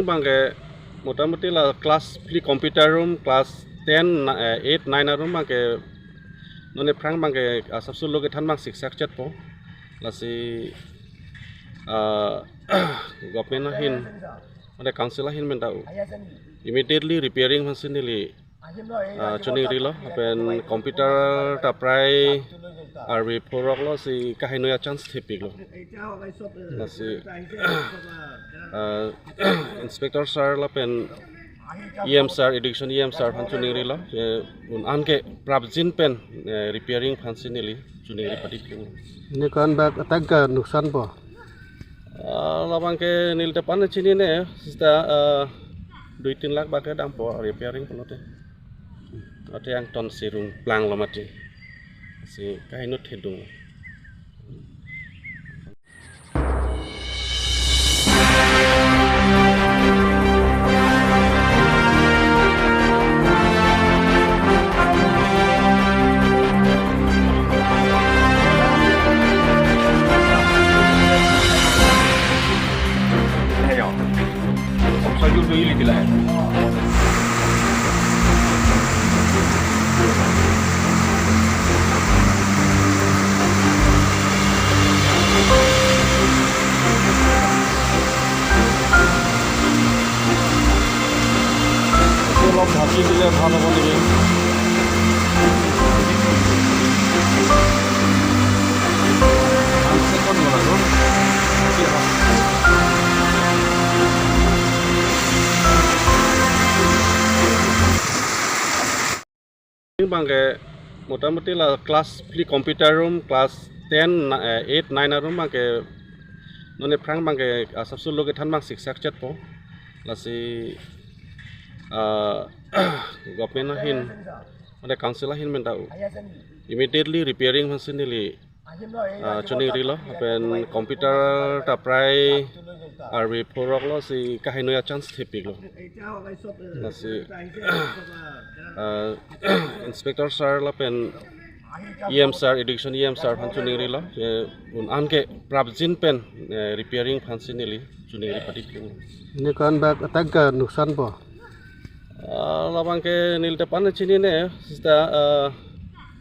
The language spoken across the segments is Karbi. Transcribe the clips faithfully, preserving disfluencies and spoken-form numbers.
Bangke motamoti la class phli, computer room, class ten, na-, eh, eight, nine arum bangke non aphrang bangke asapso lo kethan bang siksak chetpo. Lasi, ah, government ahin, mane council ahin pen ta immediately repairing aphansi neli, ah, chiningrilo, lapen computer ta prai arve phuroklo, si kahinoi a-chance thepiklo. Lasi, ah, inspector sir lapen E M sir, education E M sir aphan chiningrilo, je un-an ke prapjin pen, eh, repairing aphansi neli chiningri padi pilo. Ini kan bak atangka nuksan po? Ah, labangke neli ta pan chinine, sita, ah, dui tin lakh bak ke dampo repairing pulote. Athe angton si rung planglo mati. Si kahinut thedung. Ayo. Om soju do ili tila hai. Olop dhaki dile bhal hobo niki. Ang second wala to. Bangke motamoti la class phli, computer room, class ten, na-, eh, eight, nine arum bangke non aphrang bangke asapso lo kethan bang siksak chetpo. Lasi, ah, government ahin, mane council ahin pen ta immediately repairing aphansi neli, ah, chiningrilo, lapen computer ta prai arve phuroklo, si kahinoi a-chance thepiklo. Lasi, ah, inspector sir lapen E M sir, education E M sir aphan chiningrilo, je un-an ke prapjin pen, eh, repairing aphansi neli chiningri padi pilo. Ini kan bak atangka nuksan po? Ah, labangke neli ta pan chinine, sita, ah,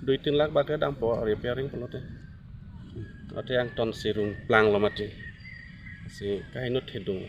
dui tin lakh bak ke dampo repairing pulote. Athe angton si rung planglo mati. Si kahinut thedung.